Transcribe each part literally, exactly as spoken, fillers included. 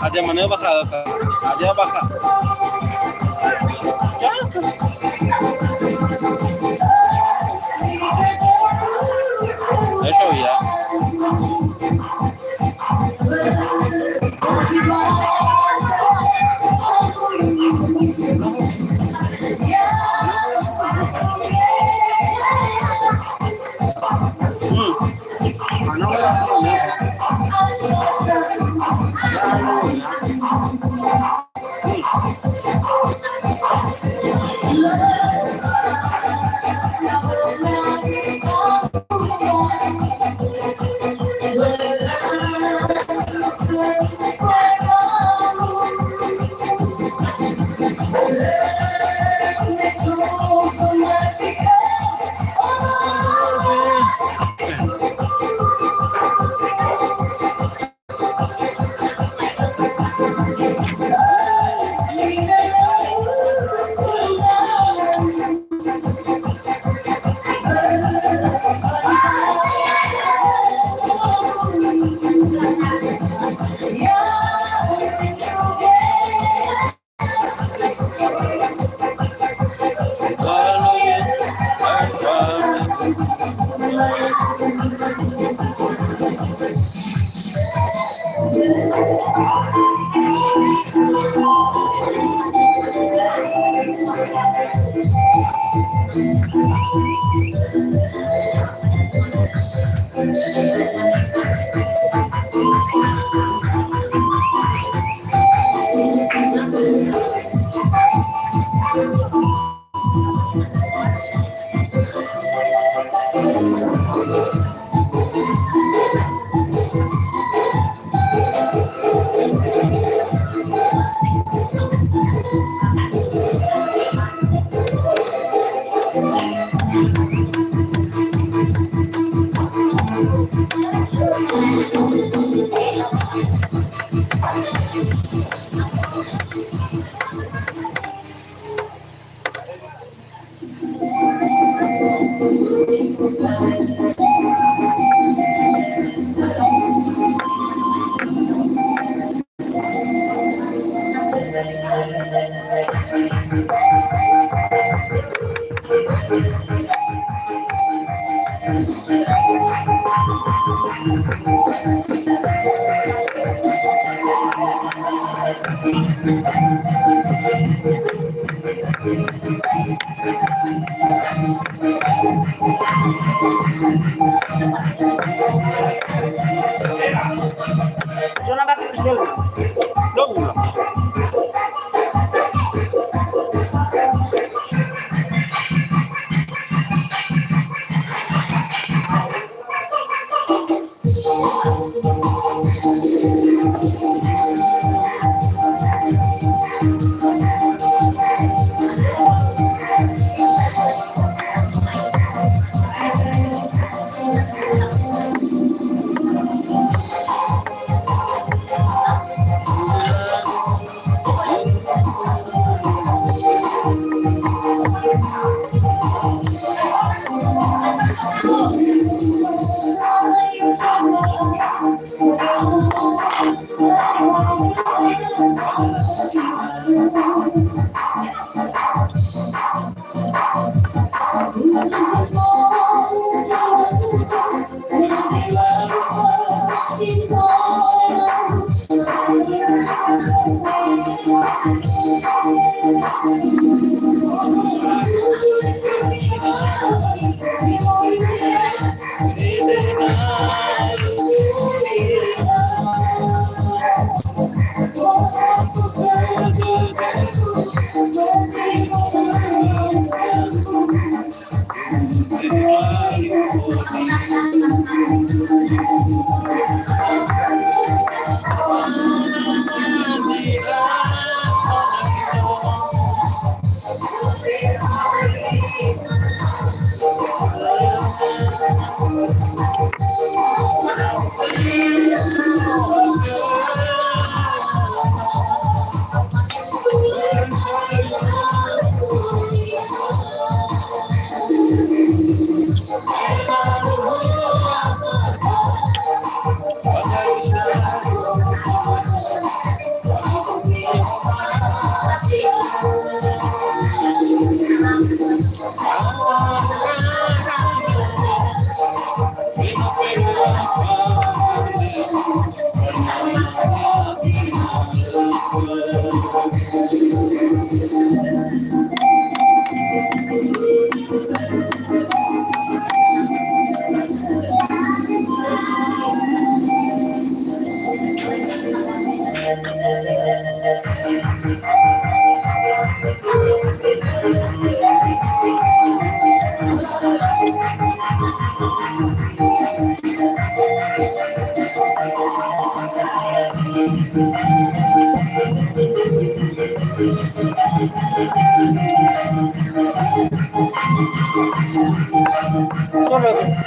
Aja mana bakal, aja bakal. Ayo, ya.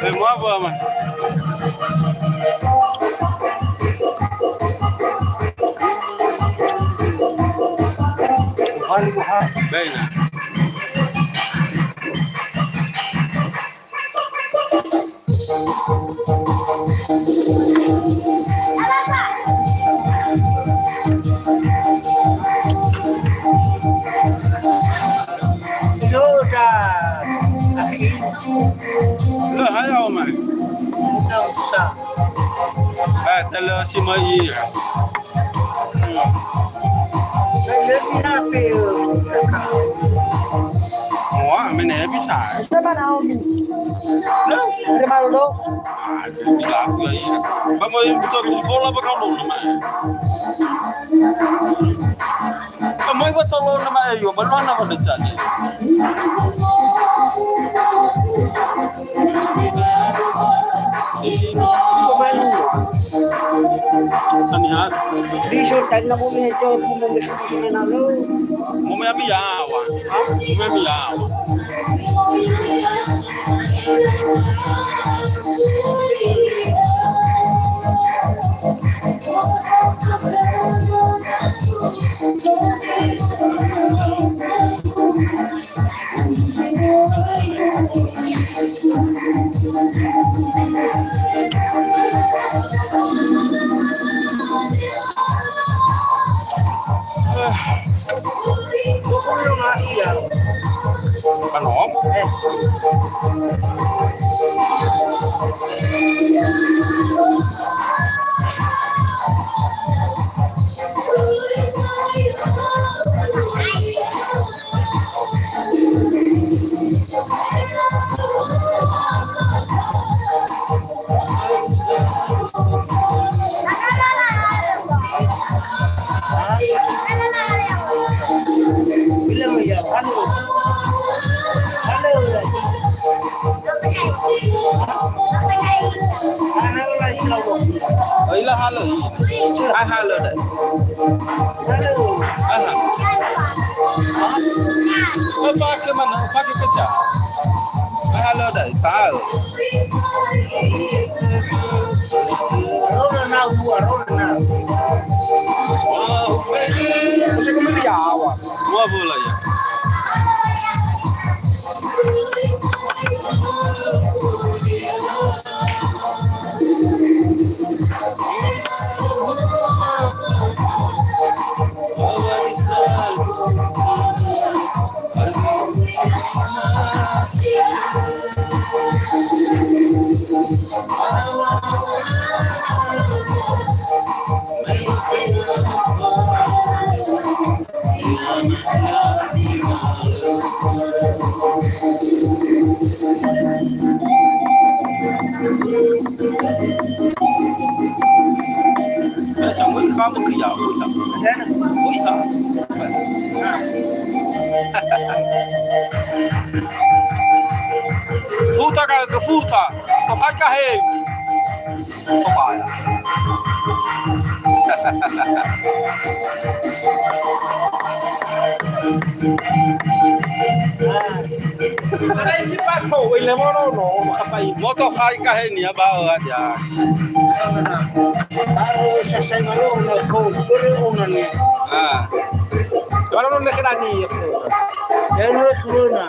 Eh, muawa, Ama. Baina. Yoda, akhi. Lö, hai, Oma. Nggak usah. Eh, tele si mai. Wah, mene bisa. Coba Naomi. Dari malu dong. Ah, jadi lagu ya, iya. Kamu yang betul di sekolah apa kamu nama? Kamu yang betul nama ayo, mana nama decanya? Tanihat. Di sultan na mumi hejo, mumi hejo na lo. Mumi abi yawa. Ha? Mumi abi yawa. Panom? Eh. Ila halö. Ai halö dai. Ai halö. Hah? Öfake manö, öfake keca. Ai halö dai, ta'aö. Arona nau, arona nau. Mesti kembali ya, awak. Dua bola ya. Futa ka, futa. Tokai ka he. Tobaya. Hai, si pato, wei le mono, no, no, kapai. Moto kai ka he nia ba, ya. Baru selesai malu, no, ko, beri ona ni. Ah. Kalau no, ne kena ni, ya, ya, no, corona.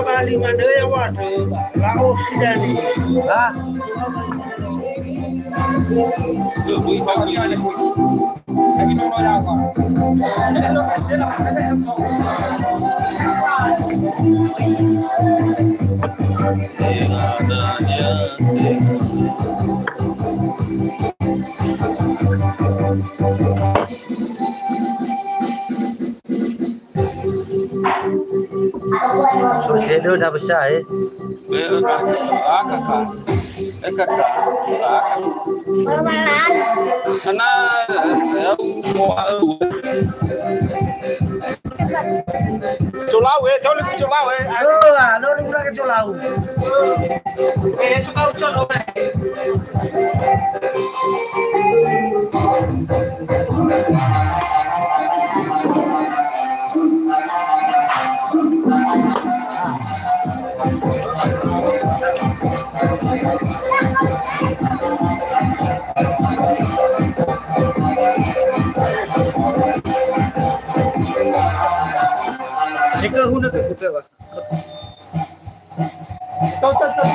Ba lima döi awatö, ba la'o sidani. Ha? Lu da besar, eh. Eh, eh, kaka. Ah, kaka. Eh, kaka. Ah, kaka. Karena, eh, saya mau, eh, Colau, eh, colau, colau, eh. Oh, ah, no, no, no, colau. Eh, suka ucol, oh, eh. Eka huna ke kupewa. Tau, tau, tau.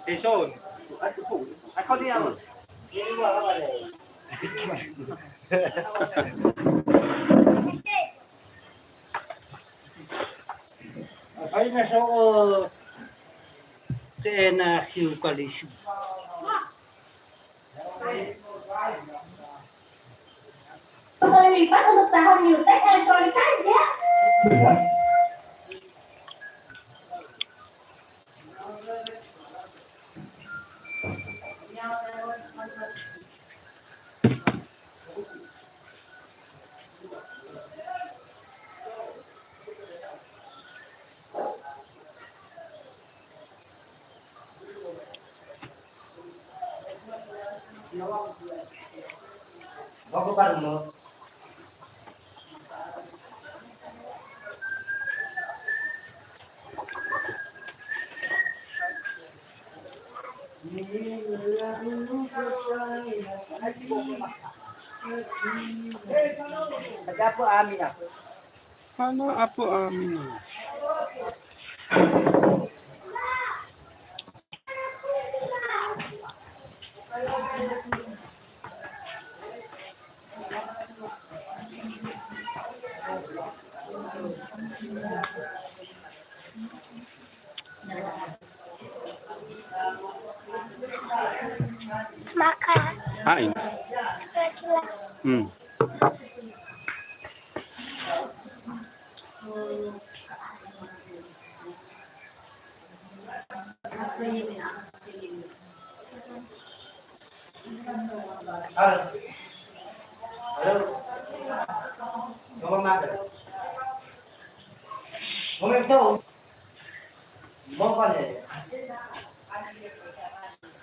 Eson. Ako dia. Aina so'o te'ena hiu kalisu. Satu kali lipat untuk tahun Newtek elektronik saja. Ada apa, Aminah? Hana apa, Aminah? Maka. Hain. Maka cila. Hmm. Halo. Halo. Ngomong apa? Ngomong tahu. Ngomong apa nih?